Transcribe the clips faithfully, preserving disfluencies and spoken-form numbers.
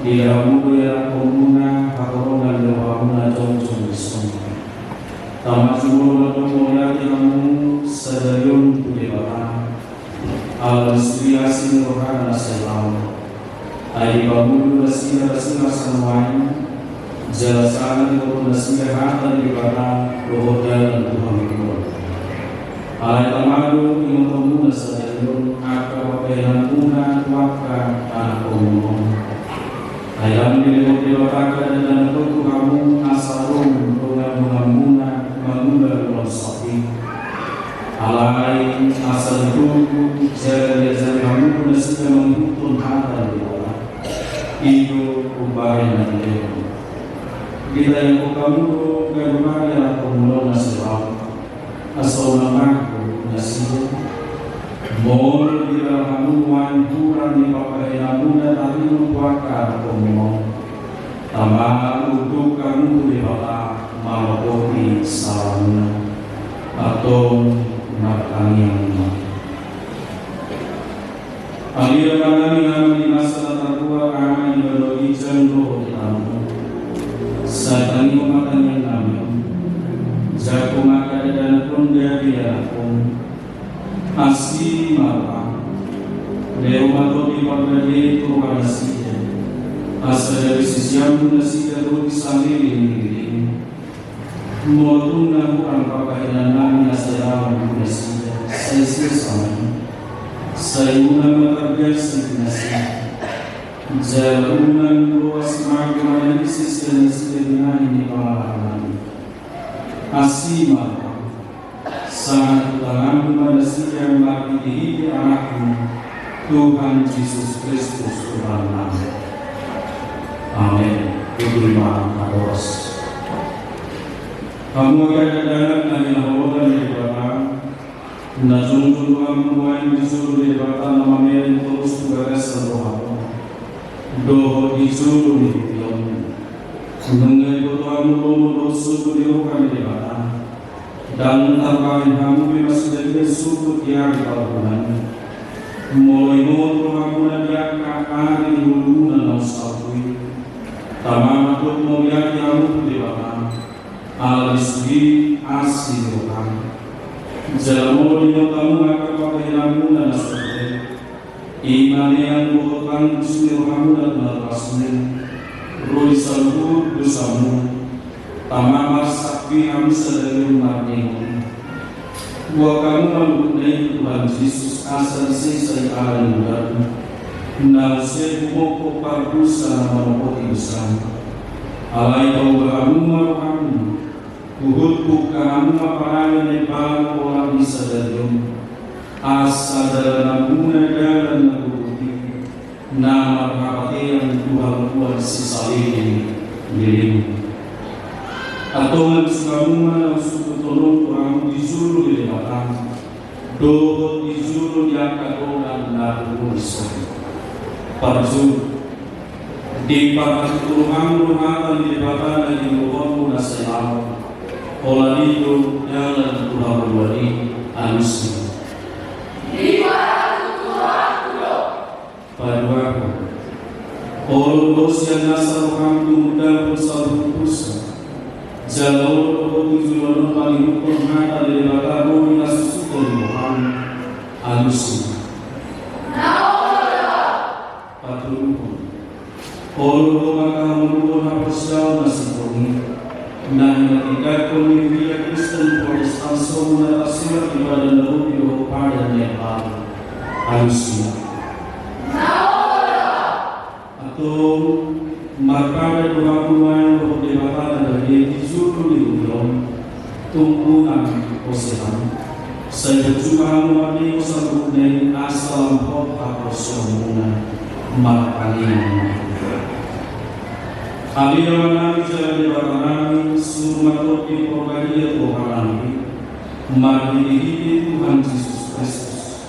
Di hamu do ianakhonmuna, hatorangan ni rohamuna jongjong dison. Tama jumolo mandok mauliate hamu sadari on tu Debata. Ala disuhi asi ni rohana na sai lao. Ai dipamudu nasida rasirasa nuaeng, jala sanga diboto nasida hata ni Debata dohot dalan tu hamuliateon. Alai tama do ianakhonmuna sadari on angka pambahenanmuna tu angka anakhonmuna on. Ai lam dilehon Debata angka dakdanak on tu hamu asa adong dongandonganmuna mangula ulaon sahit. Alai asa digogo jala diajari hamu nasida mangihuthon hata ni Debata. I do umbahen na dilehon. Ditangihon hamu do gabe mari anakhonmuna on na sai lao. Asa unang mago nasida. Molo didok hamu nuaeng hurang ni pambahenanmuna taringot tu angka anakhonmuna on, tama unduk hamu tu Debata manopoti salamuna. Antong martangiang ma. Ale Amanami, Ama ni basa na tarlumobi, Ama ni banua ginjang dohot di tano on. Sai tangihon ma tangiangnami on. Jangkon ma angka dakdanak on gabe ianakhon. Asi ma roham. Lehon ma Tondi Parbadia i tu roha nasida. Asa gabe siseanmu nasida ro di saleleng ni lelengmu. Molo tung na hurang pambahenannami na sai lao tu nasida, sai sesa ma i. Sai unang ma targasip nasida. Jala unang loas mago manangisi sian nasida di nai ni pangalahannami. Asi ma roham. Sanga tu tanganmu ma nasida marhitehite Anakmu, Tuhan Jesus Kristus Tuhannami. Amen. Tutu ma na horas. Hamu angka dakdanak na hinaholongan ni Debata, na jongjong do hamu nuaeng di jolo ni Debata na mamereng torus tu bagasan roha on dohot di jolo ni huria on. Nunga diboto hamu lomo dohot sogo ni roha ni Debata. Ndang tarbahen hamu be masidahian sogot di ari paruhunan. Molo iboto hamu na di angka ari ni ngolumuna na salpu i, tama mandok mauliate hamu tu Debata. Ala disuhi asi ni rohana. Jala molo diingot hamu angka pambahenanmuna na so ro, i ma neang dohot pangkus ni rohamuna tu na so ro, ro di saluhut dosamuna. Tama marsangkap hamu sadari on marningot: Buat hamu ma luhutna i tu Tuhan Jesus, asa disesa i ala ni mudana. Na use humophop pardosa na manopoti dosana. Alai paubah hamu ma rohamu, huhut bungka hamu ma panangan na imbaru olat ni sadari on. Asa dalananmuna dalan na gogo i, na marhapatean tu hangoluan sisaleleng ni lelengmu. Antong ansuranmu ma na husungkun on tu hamu di jolo ni Debata dohot di jolo ni angka dongan na pungu dison. Parjolo, diparhatutu roham do hata ni Debata na dibotohonmu na sai lao. Holan i do dalan tu hangoluan i. Alusi. Diparhatutu rohangku do. Paduahon, olo do sian nasa roham tumundalhon saluhut dosa. Jala olo do ho tu joloan on mangihuthon hata ni Debata ro di hasusuton ni roham. Alusi. Na olo do. Patoluhon, olo do mangkangoluhon haporseaon na sintong i, na hinatindanghon ni huria Kristen Protestan songon na tarsurat di Padan na Robi dohot Padan na Imbaru. Alusi. Antong marpadan do hamu nuaeng dohot Debata na badia di jolo ni huria on. Tung unang posean. Sai jumpa hamu marningot saluhutna i asa lam hot haporseaonmuna. Martangiang ma. Ale Amanami jala Debatanami, suru ma Tondi Parbadia tu rohanami marhitehite Tuhan Jesus Kristus.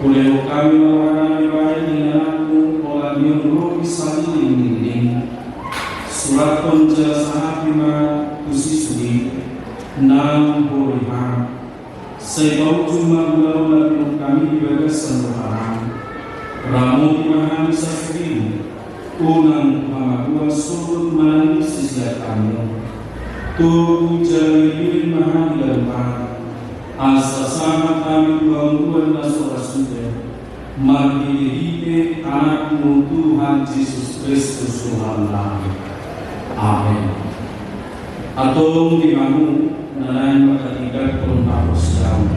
Hulehon hami ma rohanami bahen di Anakmu, holan i on ro di saleleng ni lelengmu. Surathon jala sahapi ma tu sisulu i naung borihang. Sai paujung ma ulaon na pinungka hami di bagasan rohanami. Ramoti ma hami sasudimi. Unang hamagoan sogot manang ise sian hamu. Togu jala didion ma hami ganup ari, asa sahat hami tu hamuliaon na so ra suda, marhitehite Anakmu Tuhan Jesus Kristus Tuhannami. Amen. Antong di hamu na naeng manghatindanghon haporseaon,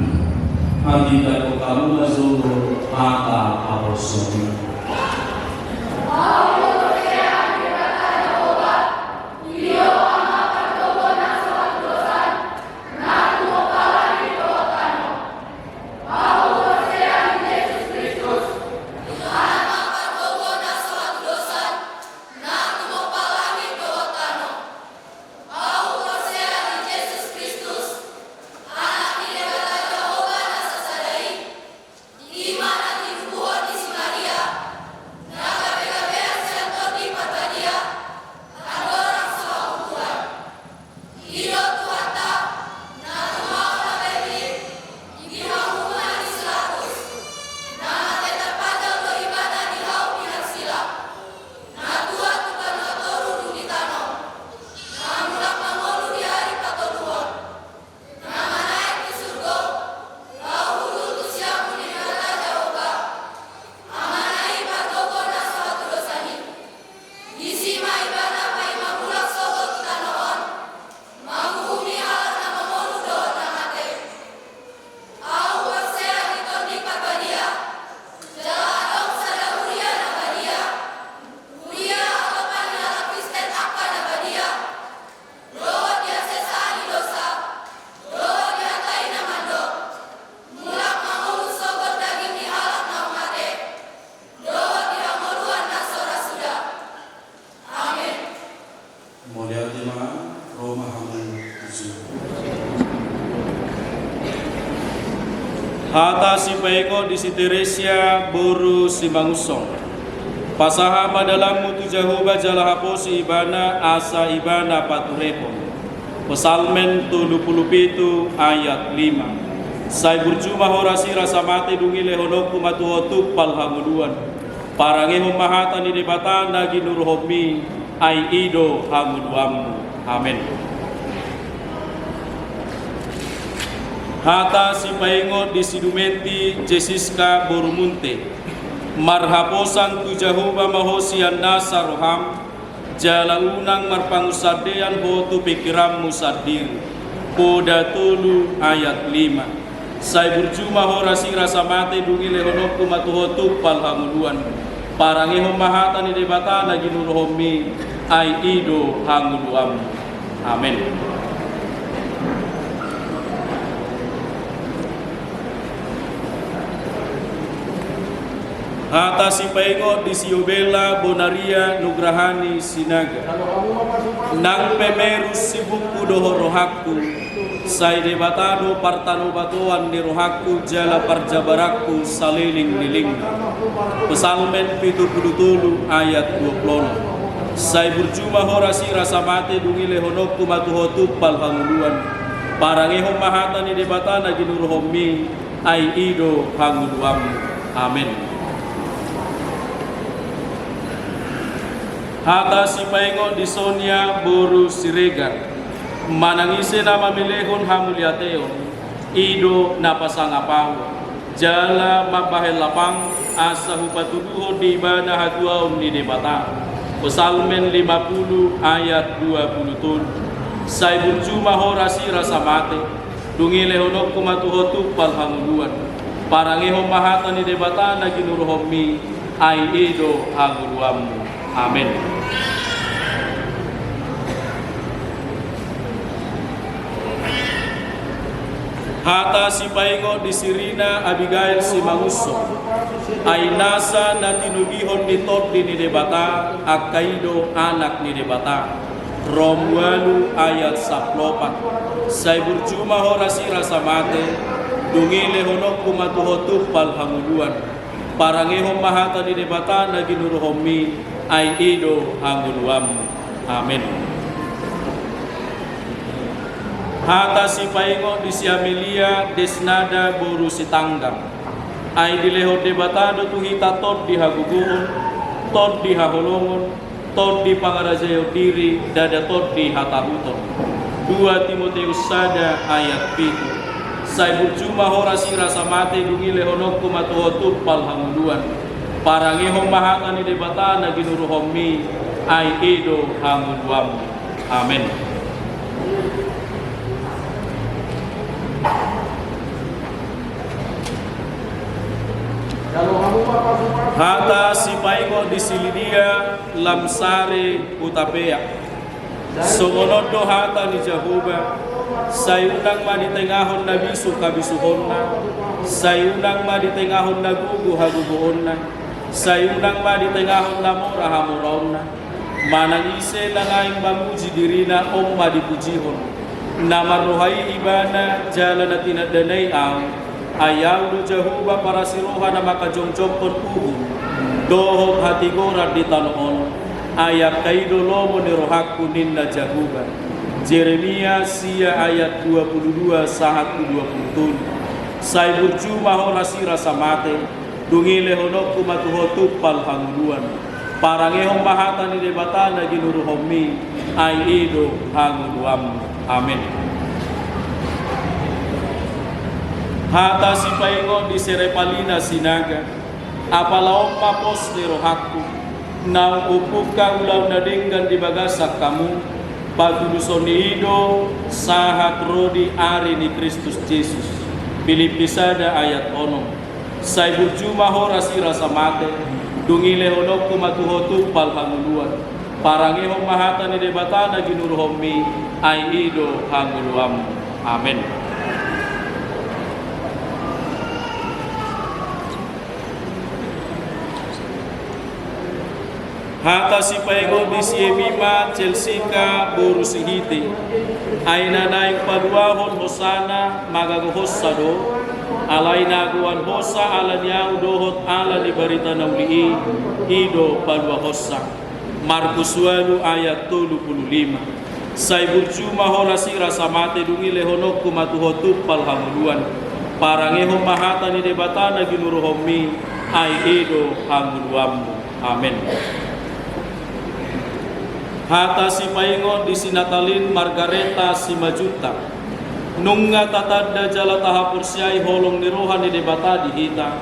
hatindangkon hamu ma jolo hata haporseaon. Ahu porsea di Jesus Kristus, Anak ni Debata Jahowa na sasada i, i ma na tinubuhon ni si Maria, na gabegabean sian Tondi Parbadia, andorang so habubuhan. I do Tuhanta, na tumao na bahen i, di hahuma ni si Pilatus, na mate tarpajal do Ibana di hau pinarsilang. Na tua tu banua toru dung di tano, na mulak mangolu di ari patoluhon, na manaek tu surgo, laho hundul tu siamun ni Debata Jahowa, Amana i pargogo na so hatudosan i. Disi ma Ibana paima mulak sogot tu tano on, manguhumi halak na mangolu dohot na mate. Ahu porsea di Tondi Parbadia, jala adong sada huria na badia, huria hatopan ni halak Kristen angka na badia, dohot di hasesaan ni dosa, dohot di hata i na mandok, mulak mangolu sogot daging ni halak naung mate, dohot di hangoluan na so ra suda. Amen. Mauliate ma, ro ma hamu tu si. Hata sipaingot di si Teresia boru Simangunsong. Pasahat ma dalanmu tu Jahowa jala haposi Ibana, asa Ibana paturehon. Psalmen tolu pulu pitu ayat lima. Sai burju ma ho rasi rasa mate, dung i lehononku ma tu ho tumpal hangoluan. Parangehon ma hata ni Debata na ginuruhonmi, ai i do hangoluanmu. Amen. Hata sipaingot di si Dumenti Jesiska boru Munte. Marhaposan tu Jahowa ma ho sian nasa roham, jala unang marpangunsandean ho tu pingkiranmu sandiri. Poda tolu ayat lima. Sai burju ma ho rasi rasa mate, dung i lehononku ma tu ho tumpal hangoluan. Parangehon ma hata ni Debata na ginuruhonmi, ai i do hangoluanmu. Amen. Hata sipaingot di si Yobela bonaria Nugrahani Sinaga. Nang pe merus sibukku dohot rohangku, sai Debata do partanobatoan ni rohangku jala parjabaranku saleleng-lelengna. Psalmen pitu pulu tolu ayat dua pulu onom. Sai burju ma ho rasi rasa mate, dung i lehononku ma tu ho tumpal hangoluan. Parangehon ma hata ni Debata na ginuruhonmi, ai i do hangoluanmu. Amen. Hata sipaingot di Sonia boru Siregar. Manang ise na mamelehon hamuliateon, i do na pasangap ahu, jala mambahen lapang, asa hupatuduhon di ibana hatuaon ni Debata. Psalmen lima pulu ayat dua pulu tolu. Sai burju ma ho rasi rasa mate, dung i lehononku ma tu ho tumpal hangoluan. Parangehon ma hata ni Debata na ginuruhonmi, ai i do hangoluanmu. Amen. Hata sipaingot di si Rina Abigail Simangunsong. Ai nasa na tinogihon ni Tondi ni Debata, angka i do anak ni Debata. Rom ualu ayat sampulu opat. Sai burju ma ho rasi rasa mate, dung i lehononku ma tu ho tumpal hangoluan. Parangehon ma hata ni Debata na ginuruhonmi, ai i do hangoluanmu. Amen. Hata sipaingot di si Amelia Desnada boru Sitanggang. Ai dilehon Debata do tu hita Tondi hagogoon, Tondi haholongon, tondi pangarajaion diri, ndada tondi hatahuton. Dua Timoteus sada ayat pitu. Sai burju ma ho rasi rasa mate, dung i lehononku ma tu ho tumpal hangoluan. Parangehon ma hata ni Debata na ginuruhonmi, ai i do hangoluanmu. Amen. Hata sipaingot di si Lidia, lam sari huta Pea. Songon on do hata ni Jahowa: Sai unang ma ditengahon na bisuk habisuhonna, sai unang ma ditengahon na gogo hagogoonna, sai unang ma ditengahon na mora hamoraonna. Manang ise na naeng mamuji dirina, on ma dipujihon. Na marroha i ibana, jala na tinandana i ahu. Ai ahu do Jahowa parasiroha na mangkajongjongkon uhum dohot hatigoran di tano on. Ai angka i do lomo ni rohangku, ninna Jahowa. Jeremia sia ayat dua puluh dua sahat tu dua puluh tolu. Sai burju ma ho rasi rasa mate, dung i lehononku ma tu ho tumpal hangoluan. Parangehon ma hata ni Debata na ginuruhonmi, ai i do hangoluanmu. Amen. Hata sipaingot di si Repalina Sinaga. Apala on ma pos ni rohangku, naung umpungka ulaon na denggan di bagasan hamu, patuluson ni i do sahat ro di ari ni Kristus Jesus. Pilippi sada ayat onom. Sai burju ma ho rasi rasa mate, dung i lehononku ma tu ho tumpal hangoluan. Parangehon ma hata ni Debata na ginuruhonmi, ai i do hangoluanmu. Amen. Hata sipaingot di si Emima Celsika boru Sihite. Ai na naeng paluahon hosana mangagahonsa do, alai na goan hosa ala ni ahu dohot ala ni barita na uli i, i do paluahonsa. Markus ualu ayat tolu puluh lima. Sai burju ma ho rasi rasa mate, dung i lehononku ma tu ho tumpal hangoluan. Parangehon ma hata ni Debata na ginuruhonmi, ai i do hangoluanmu. Amen. Hata sipaingot di si Natalin Margareta Simanjuntak. Nunga tatanda jala tahaporseai holong ni roha ni Debata di hita.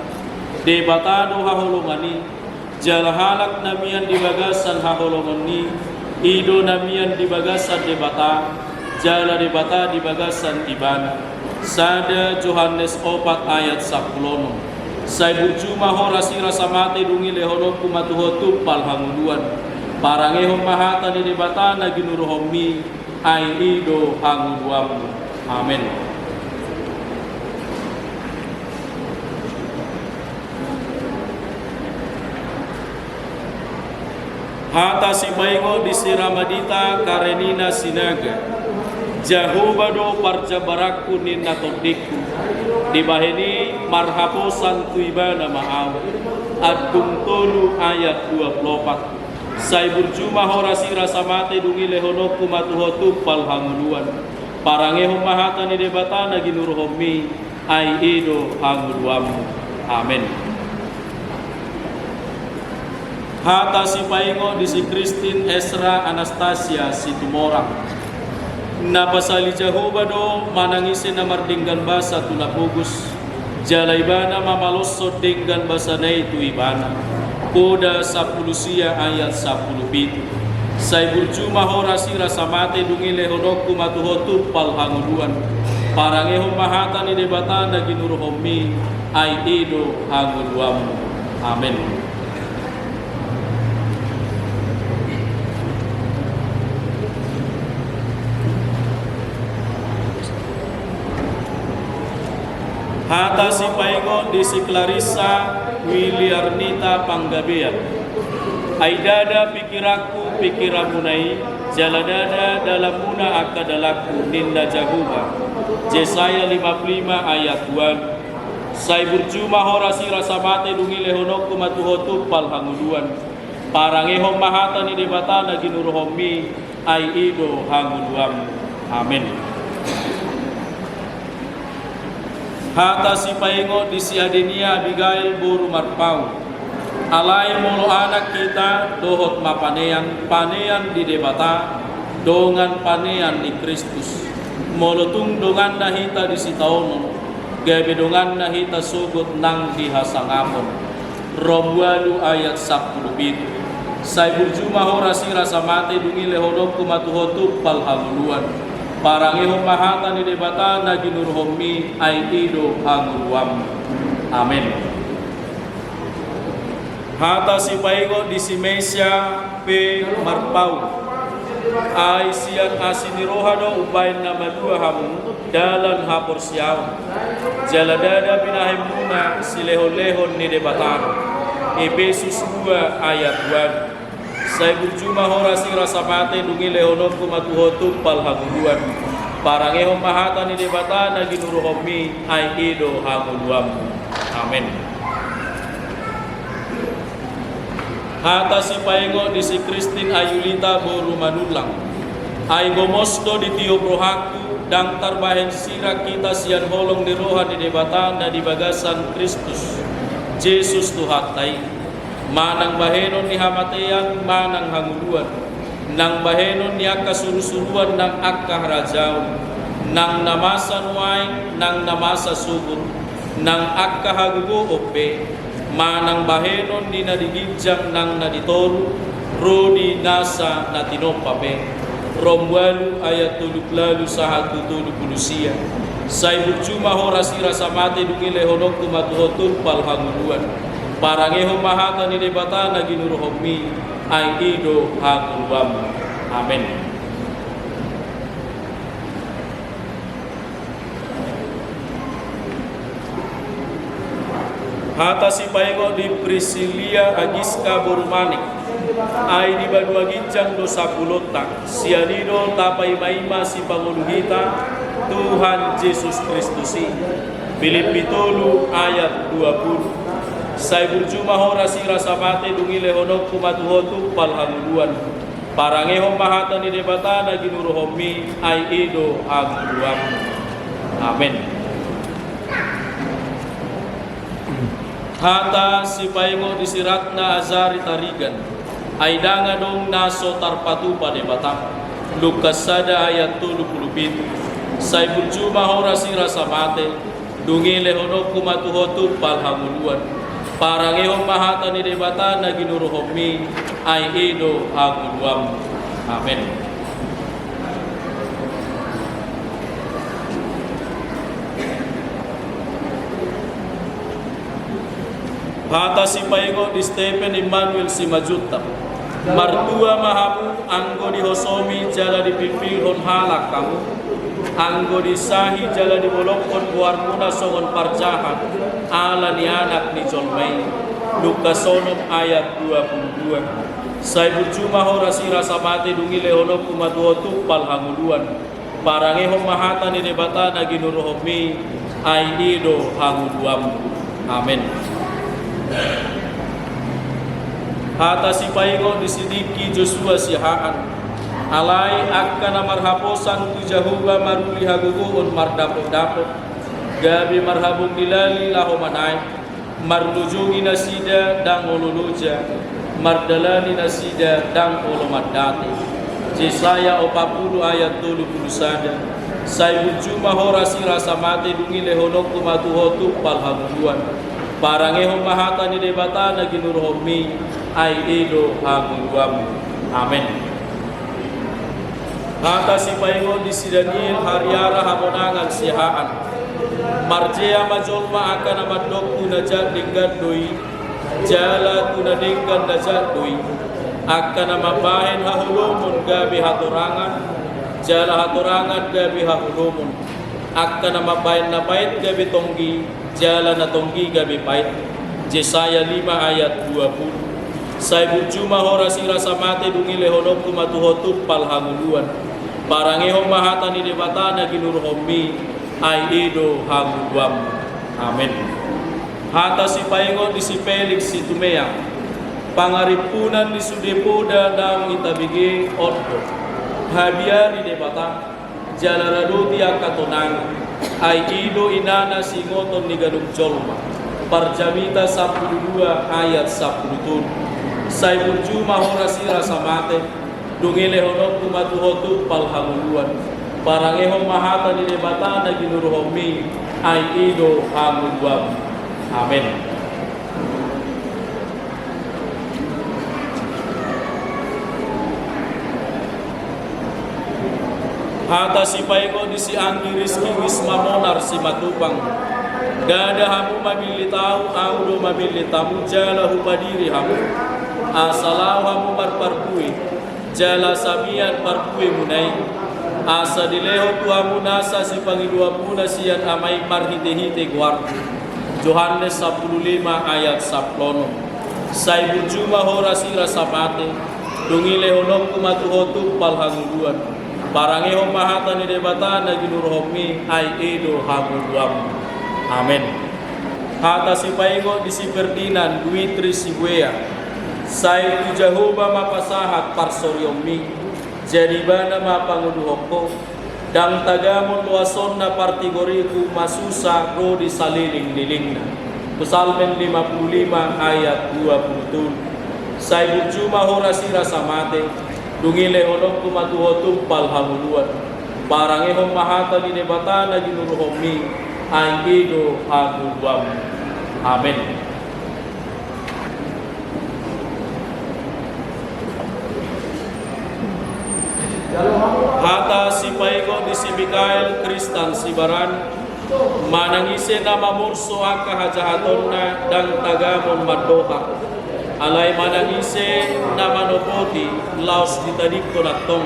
Debata do haholongan i. Jala halak na mian di bagasan haholongon i, i do na mian di bagasan Debata, jala Debata di bagasan ibana. Sada Johannes opat ayat sampulu onom. Sai burju ma ho rasi rasa mate, dung i lehononku ma tu ho tumpal hangoluan. Parangehon ma hata ni Debata na ginuruhonmi, ai i do hangoluanmu. Amen. Hata sipaingot di si Ramadita Karenina Sinaga. Jahowa do parjambaranku, ninna tondingku. Dibahen i marhaposan tu ibana ma ahu. Andung tolu ayat dua puluh opat. Sai burju ma ho rasi rasa mate, dung i lehononku ma tu ho tumpal hangoluan. Parangehon ma hata ni Debata na ginuruhonmi, ai i do hangoluanmu. Amen. Hata sipaingot di si Christine Esra Anastasia Situmorang. Na pasali Jahowa do manang ise na mardenggan basa tu na pogos. Jala ibana ma maloshon denggan basana i tu ibana. Poda sampulu sia ayat sampulu pitu. Sai burju ma ho rasi rasa mate, dung i lehononku ma tu ho tumpal hangoluan. Parangehon ma hata ni Debata na ginuruhonmi, ai i do hangoluanmu. Amen. Hata sipaingot di si Clarissa Wiliarnita Panggabean. Ai ndada pingkiranku pingkiranmuna i, jala ndada dalanmuna angka dalanku, ninna Jahowa. Jesaya lima puluh lima ayat dua. Sai burju ma ho rasi rasa mate, dung i lehononku ma tu ho tumpal hangoluan. Parangehon ma hata ni Debata na ginuruhonmi, ai i do hangoluanmu. Amen. Hata sipaingot di si Adenia Abigail boru Marpaung. Alai molo anak hita dohot ma panean, panean ni Debata, dongan panean ni Kristus. Molo tung donganna hita di sitaonon, gabe donganna hita sogot nang di hasangapon. Rom ualu ayat sampulu pitu. Sai burju ma ho rasirasa mate, dung i lehononku ma tu ho tumpal hangoluan. Parangehon ma hata ni Debata na ginuruhonmi, ai i do hangoluanmu. Amen. Hata sipaingot di si Mesia pe marpaung. Ai sian asi ni roha do umbahen na malua hamu dalan haporseaon. Jala ndada pinahenmuna silehonlehon ni Debata. Epesus dua ayat dua. Sai burju ma ho rasirasa mate, dung i lehononku ma tu ho tumpal hangoluan. Parangehon ma hata ni Debata na ginuruhonmi, ai i do hangoluanmu. Amen. Hata sipaingot di si Kristin Ayulita boru Manullang. Ai gomos do ditiop rohangku, ndang tarbahen sirang hita sian holong ni roha ni Debata na di bagasan Kristus Jesus Tuhanta i. Manang bahenon ni hamatean, manang hangoluan. Nang bahenon ni angka surusuruan, nang angka harajaon. Nang na masa nuaeng, nang na masa sogot. Nang angka hagogoon pe. Manang bahenon ni na di ginjang nang na di toru, ro di nasa na tinompa pe. Rom ualu ayat tolu pulu ualu sahat tu tolu pulu sia. Sai burju ma ho rasirasa mate, dung i lehononku ma tu ho tumpal hangoluan. Parangehon ma hata ni Debata na ginuruhonmi, ai i do hangoluanmu. Amen. Hata sipaingot di Priscilia Agiska boru Manik. Ai di banua ginjang do sampulonta, sian i do tapaimaima sipangolu hita Tuhan Jesus Kristus i. Pilippi tolu ayat dua pulu. Sai burju ma ho rasirasa mate, dung i lehononku ma tu ho tumpal hangoluan. Parangehon ma hata ni Debata na ginuruhonmi, ai i do hangoluanmu. Amen. Hata sipaingot di si Ratna Azari Tarigan. Ai ndang adong na so tarpatupa Debata. Lukas sada ayat tolu pulu pitu. Sai burju ma ho rasirasa mate, dung i lehononku ma tu ho tumpal hangoluan. Parangehon ma hata ni Debata na ginuruhonmi, ai i do hangoluanmu. Amen. Hata sipaingot di Stephen Immanuel Simanjuntak. Martua ma hamu anggo dihosomi jala dipilpilhon halak hamu, anggo disahi jala dibolongkon goarmuna songon parjahat ala ni Anak ni jolma i. Lukas onom ayat dua pulu dua. Sai burju ma ho rasirasa mate, dung i lehononku ma tu ho tumpal hangoluan. Parangehon ma hata ni Debata na ginuruhonmi, ai i do hangoluanmu. Amen. Hata sipaingot di si Diki Josua Siahaan. Alai angka na marhaposan tu Jahowa maruli hagogoon mardapotdapot, gabe marhabong ni lali laho manaek. Marlojongi nasida ndang olo loja, mardalani nasida ndang olo mandate. Jesaya opat pulu ayat tolu pulu sada. Sai burju ma ho rasirasa mate, dung i lehononku ma tu ho tumpal hangoluan. Parangehon ma hata ni Debata na ginuruhonmi, ai i do hangoluanmu. Amen. Hata sipaingot di si Daniel Hariara Hamonangan Siahaan. Marjea ma jolma angka na mandok tu na jat denggan do i, jala tu na denggan na jat do i. Angka na mambahen haholomon gabe hatorangan, jala hatorangan gabe haholomon. Angka na mambahen na pait gabe tonggi, jala na tonggi gabe pait. Jesaya lima ayat dua pulu. Sai burju ma ho rasirasa mate, dung i lehononku ma tu ho tumpal hangoluan. Parangehon ma hata ni Debata na ginuruhonmi, ai i do hangoluanmu. Amen. Hata sipaingot di si Felix Situmea. Pangarimpunan ni sude poda naung i tabege on do. Habiari Debata, jala radoti angka tonang, ai i do inana siingoton ni ganup jolma. Parjamita sampulu dua ayat sampulu tolu. Sai burju ma ho rasi rasa mate, dung i lehononku ma tu ho tumpal hangoluan. Parangehon ma hata ni Debata na ginuruhonmi, ai i do hangoluanmu. Amen. Hata sipaingot di si Anggi Rizky Wisma Monar Simatupang. Ndada hamu mamillit ahu, ahu do mamillit hamu, jala hupadiri hamu. Asa laho hamu marparbue, jala samian parbuemuna i, asa dilehon tu hamu nasa sipangidoanmuna sian Ama i marhitehite goarhu. Johannes sampulu lima ayat sampulu onom. Sai burju ma ho rasi rasa mate, dung i lehononku ma tu ho tumpal hangoluan. Parangehon ma hata ni Debata na ginuruhonmi, ai i do hangoluanmu. Amen. Hata sipaingot di si Ferdinand Duitri Sibuea. Sai tu Jahowa ma pasahat parsorionmi, jadi ibana ma panguduhon ho. Ndang tagamon loasonna partigor i tu masusa ro di salelenglelengna. Psalmen lima puluh lima ayat dua puluh tolu. Sai burju ma ho rasi rasa mate, dung i lehononku ma tu ho tumpal hangoluan. Parangehon ma hata ni Debata na ginuruhonmi, ai i do hangoluanmu. Amen. Hata sipaingot di si Mikael Kristan Sibaran. Manang ise na mamorso angka hajahatonna, ndang tagamon mandohak. Alai manang ise na manopoti laos ditadingkon antong,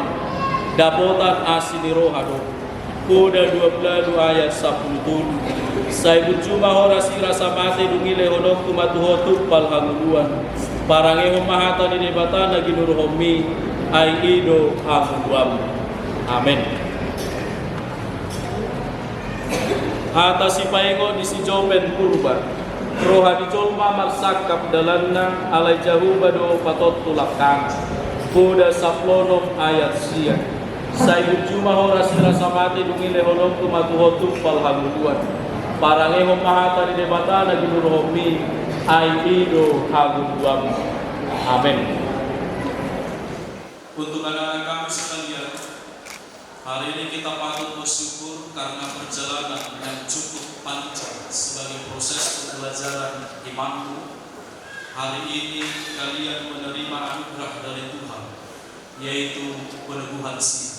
dapotan asi ni roha do. Poda dua puluh ayat sampulu tolu. Sai burju ma ho rasi rasa mate, dung i lehononku ma tu ho tumpal hangoluan. Parangehon ma hata ni Debata na ginuruhonmi, ai i do hangoluanmu. Amen. Hata sipaingot di si Jopen Purba. Roha ni jolma marsangkap dalanna, alai Jahowa do patontu langkana. Poda sampulu onom ayat sia. Sai burju ma ho rasi rasa mate, dung i lehononku ma tu ho tumpal hangoluan. Parangehon ma hata ni Debata na ginuruhonmi, ai i do hangoluanmu. Amen. Untuk anak-anak kami sekalian, hari ini kita patut bersyukur karena perjalanan yang cukup panjang sebagai proses pembelajaran imanmu. Hari ini kalian menerima anugerah dari Tuhan, yaitu peneguhan siri.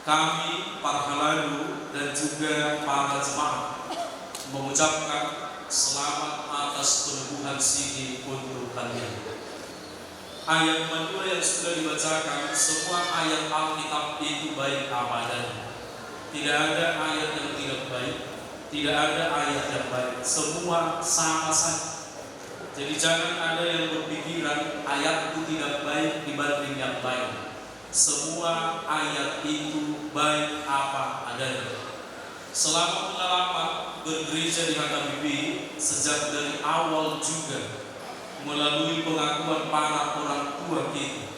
Kami, para haladu, dan juga para jemaat mengucapkan selamat atas peneguhan siri untuk kalian. Ayat madua yang sudah dibacakan, semua ayat Alkitab itu baik apa adanya. Tidak ada ayat yang tidak baik, tidak ada ayat yang baik. Semua sama saja. Jadi, jangan ada yang berpikiran, "Ayatku tidak baik dibanding yang lain." Semua ayat itu baik apa adanya. Selama pengalaman bergereja di H K B P, sejak dari awal juga melalui pengakuan para orang tua kita,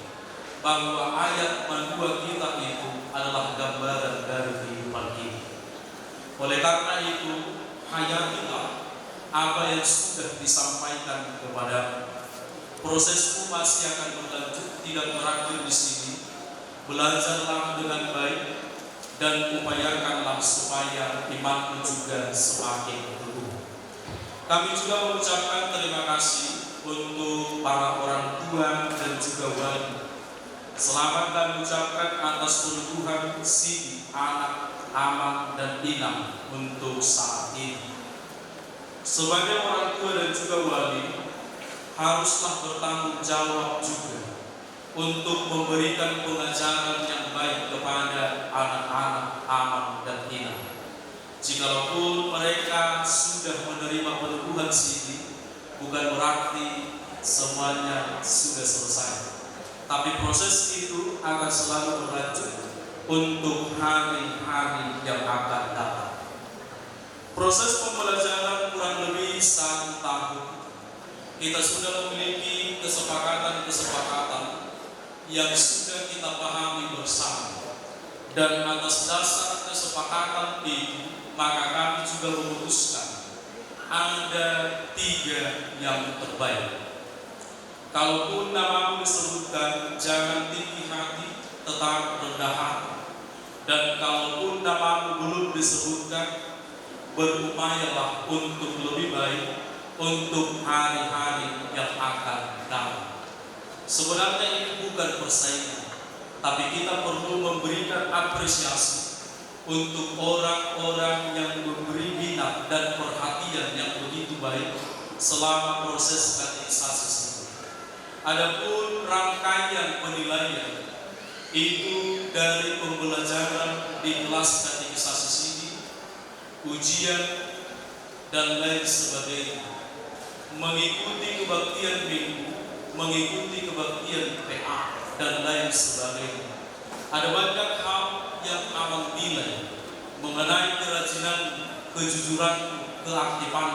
bahwa ayat madua kita itu adalah gambaran dari kehidupan kita. Oleh karena itu, hayatilah apa yang sudah disampaikan kepadamu. Prosesmu masih akan berlanjut, tidak berakhir di sini. Belajarlah dengan baik dan upayakanlah supaya imanmu juga semakin teguh. Kami juga mengucapkan terima kasih untuk para orang tua dan juga wali. Selamat kami ucapkan atas peneguhan siri anak, amang, dan inang untuk saat ini. Sebagai orang tua dan juga wali, haruslah bertanggung jawab juga untuk memberikan pengajaran yang baik kepada anak-anak, amang, dan inang. Jikalaupun mereka sudah menerima peneguhan siri, bukan berarti semuanya sudah selesai. Tapi proses itu akan selalu berlanjut untuk hari-hari yang akan datang. Proses pembelajaran kurang lebih satu tahun. Kita sudah memiliki kesepakatan-kesepakatan yang sudah kita pahami bersama. Dan atas dasar kesepakatan itu, maka kami juga memutuskan Ada tiga yang terbaik. Kalaupun namamu disebutkan, jangan tinggi hati, tetap rendah hati. Dan kalaupun namamu belum disebutkan, berupayalah untuk lebih baik untuk hari-hari yang akan datang. Sebenarnya ini bukan persaingan, tapi kita perlu memberikan apresiasi untuk orang-orang yang memberi minat dan perhatian yang begitu baik selama proses katekisasi singkat. Adapun rangkaian penilaian itu dari pembelajaran di kelas katekisasi singkat, ujian, dan lain sebagainya, mengikuti kebaktian minggu, mengikuti kebaktian P A, dan lain sebagainya. Ada banyak hal yang abang nilai mengenai kerajinan, kejujuran, keaktifan.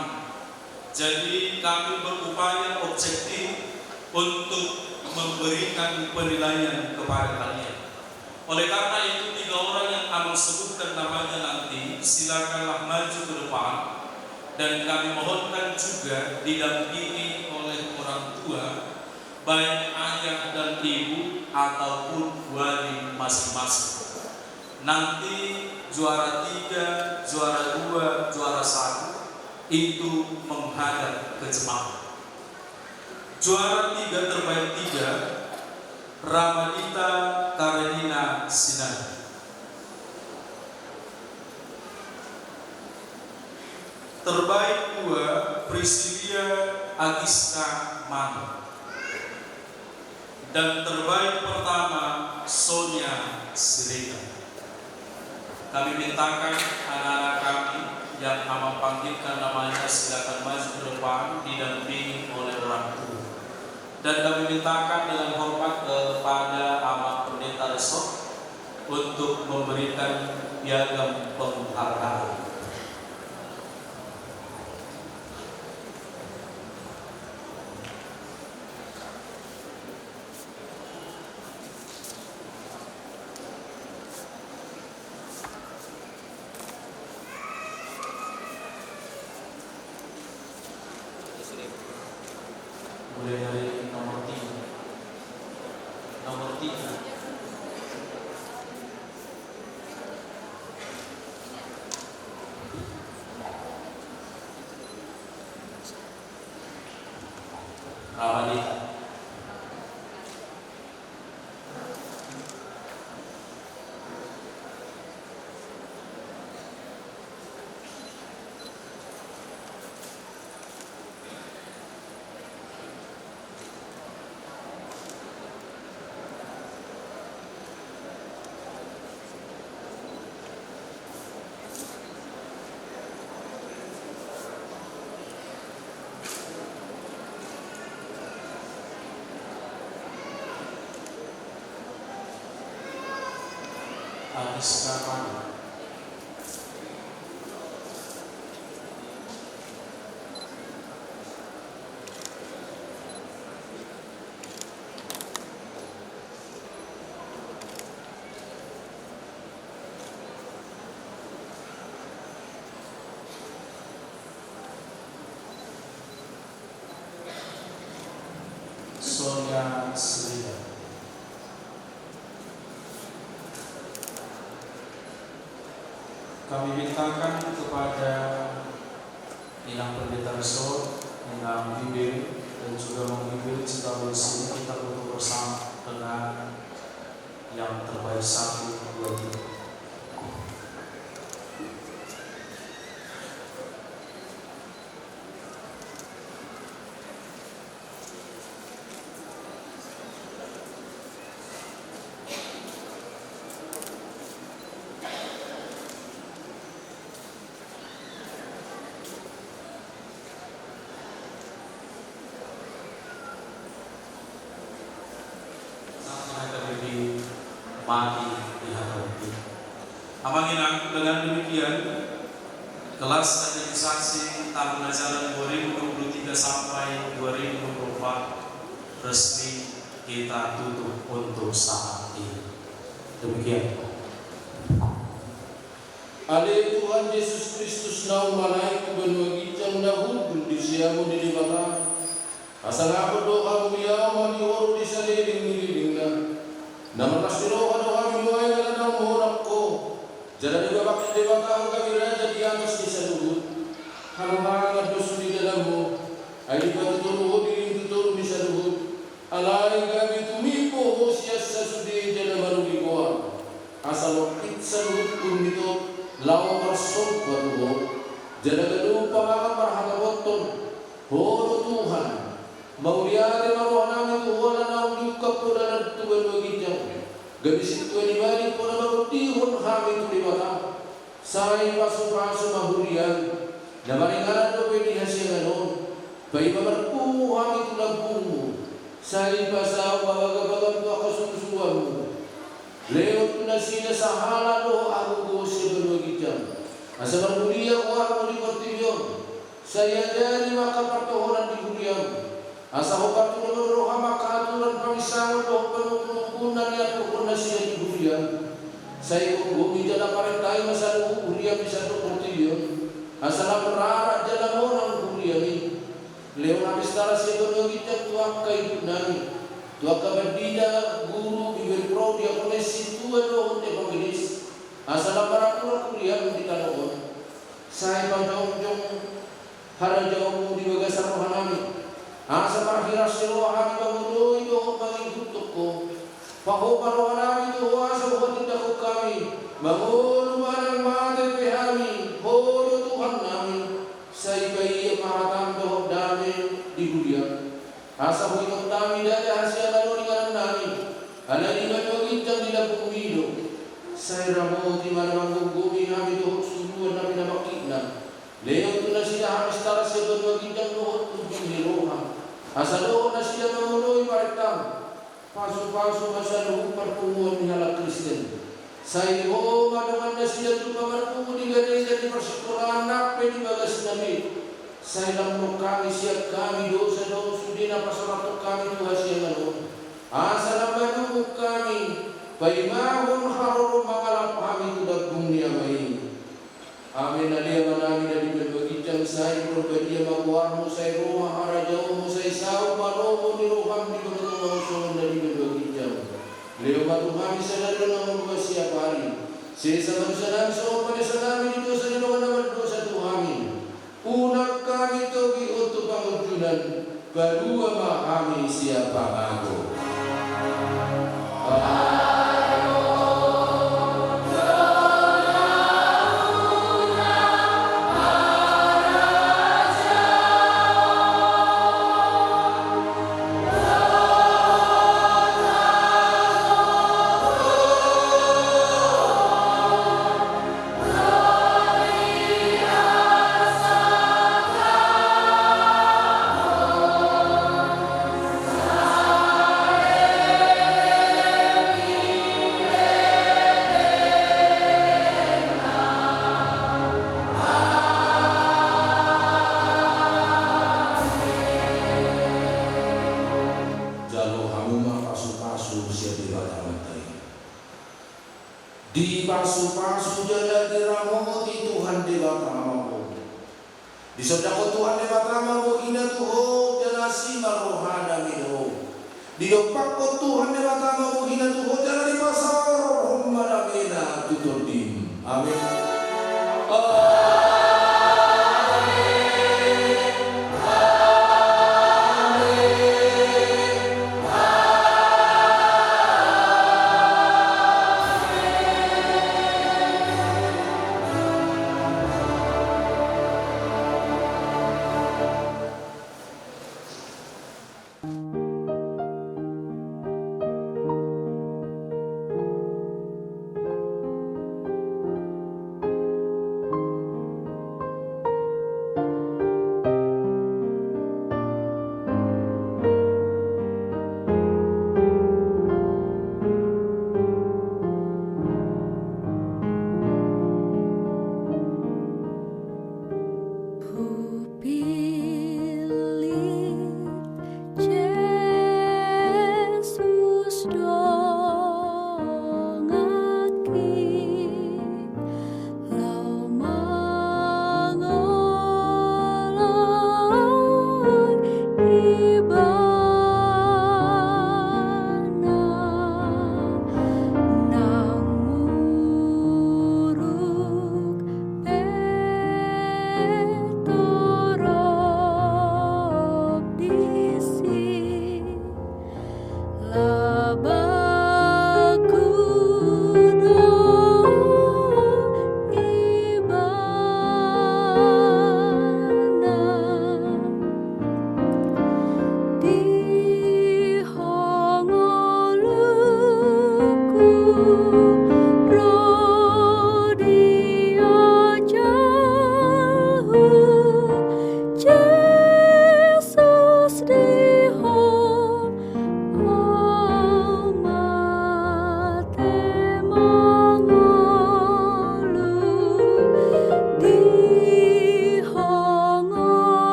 Jadi, kami berupaya objektif untuk memberikan penilaian kepada kalian. Oleh karena itu, tiga orang yang abang sebutkan namanya nanti, silakanlah maju ke depan, dan kami mohonkan juga didampingi oleh orang tua, baik ayah dan ibu ataupun wali masing-masing. Nanti juara tiga, juara dua, juara satu itu menghadap ke jemaat. Juara tiga terbaik tiga, Ramadita Karenina Sinan. Terbaik dua, Priscilia Agiska Mano. Dan terbaik pertama, Sonia Siregar. Kami mintakan anak-anak kami yang abang panggilkan namanya, silakan maju ke depan didampingi oleh orang tua. Dan kami mintakan dengan hormat kepada abang pendeta resort untuk memberikan piagam penghargaan. Mulai dari nomor tiga. Nomor tiga. Ramadita. Agiska Mano. Sonia Siregar. Kami mintakan kepada Inang Pendeta Resort, Inang Bibel, dan juga Mang Bibel, jika di sini kita foto bersama dengan yang terbaik satu, dua, tiga. Mati di hadapan kita. Amang Inang, dengan demikian, kelas katekisasi tahun ajaran dua ribu dua puluh tiga sampai dua ribu dua puluh empat resmi kita tutup untuk saat ini. Demikian. Ale Tuhan Jesus Kristus, na umanaek tu banua ginjang, na hundul di siamun ni Debata, hasangapon do hamu ia ma di horong di saleleng ni lelengna. Na marlas ni roha do hami nuaeng ala naung monang Ho, jala dibabak Debata Ho gabe raja di atas ni saluhut. Haluhangan do sude dalanmu, ai dipatutoru Ho diringku toru ni saluhut. Alai gabe tumimbo Ho sian sasude jala maruli goar, asa lompit saluhut unduk laho marsomba tu Ho. Jala ganup pamangan marhatabothon, Ho do Tuhan. Mauliate ma rohanami tu Ho ala naung diungkap Ho dalan tu banua ginjang, gabe sintua ni malim Ho na mangondihon hami tu Debata. Sai pasupasu ma huriam, na maringanan dope di hasiangan on. Paima marpungu hami tu lambungmu, sai pasaut ma bagabagam tu angka surusuruanmu. Lehon tu nasida sahalak dohot hagogoon sian banua ginjang, asa marmulia goarmu di portibi on. Sai ajari ma angka partohonan di huriam, asa hombar tu lomon roham angka aturan panginsangon dohot panungkunan na niaturhon nasida di huriam. Sai gomgomi jala parentahi ma saluhut huriam di sandok portibi on, asa lam rarat jala monang huriam i. Lehon hami sitara sian banua ginjang tu angka idupnami, tu angka pandita, guru, bibelvrouw, diakones, sintua dohot evangelis, asa lam maraturan huriam di tano on. Sai pajongjong harajaonmu di bagasan rohanami, asa marhiras ni roha hami mangoloi dohot mangihuthon Ho. Pahompa rohanami tu Ho asa huhatindangkon hami, mangolu manang mate pe hami, Ho do Tuhannami. Sai paiak ma hatam dohot dame di huriam, asa huingot hami ndada hasiangan on ingannami, alai di banua ginjang di lambungmi do. Sai ramoti ma na manggomgomi hami dohot suruan na pinamangkitna. Lehon tu nasida hami sitara sian banua ginjang dohot unduk ni roha, asa dohot nasida mangoloi parentam. Pasupasu ma saluhut parpunguan ni halak Kristen. Sai Ho ma dongan nasida tupa marpungu di gareja, di parsikolaan nang pe di bagas na boi. Sai lam nongkangi sian hami dosa dohot sude na pasorathon hami tu hasiangan on, asa lam manungun hami paimahon haroro mangalap hami tu lambung ni Ama i. Amen. Ale Amanami na di banua ginjang, sai parbadia ma goarmu, sai ro ma harajaonmu, sai saut ma lomo ni roham di banua tonga on songon na di banua ginjang. Lehon ma tu hami sadari on hangoluan siapari. Sesa ma dosanami songon panesanami di dosa ni dongan na mardosa tu hami. Unang hami togihon tu pangunjunan. Palua ma hami sian pangago. Jalo hamu ma pasupasu sian Debata Amanta i. Dipasupasu jala diramoti Tuhan Debata ma ho. Disondangkon Tuhan Debata ma bohina tu ho jala asi ma rohana mida ho. Didompakkon Tuhan Debata ma bohina tu ho jala dipasaorhon ma damena tu tondim. Amen.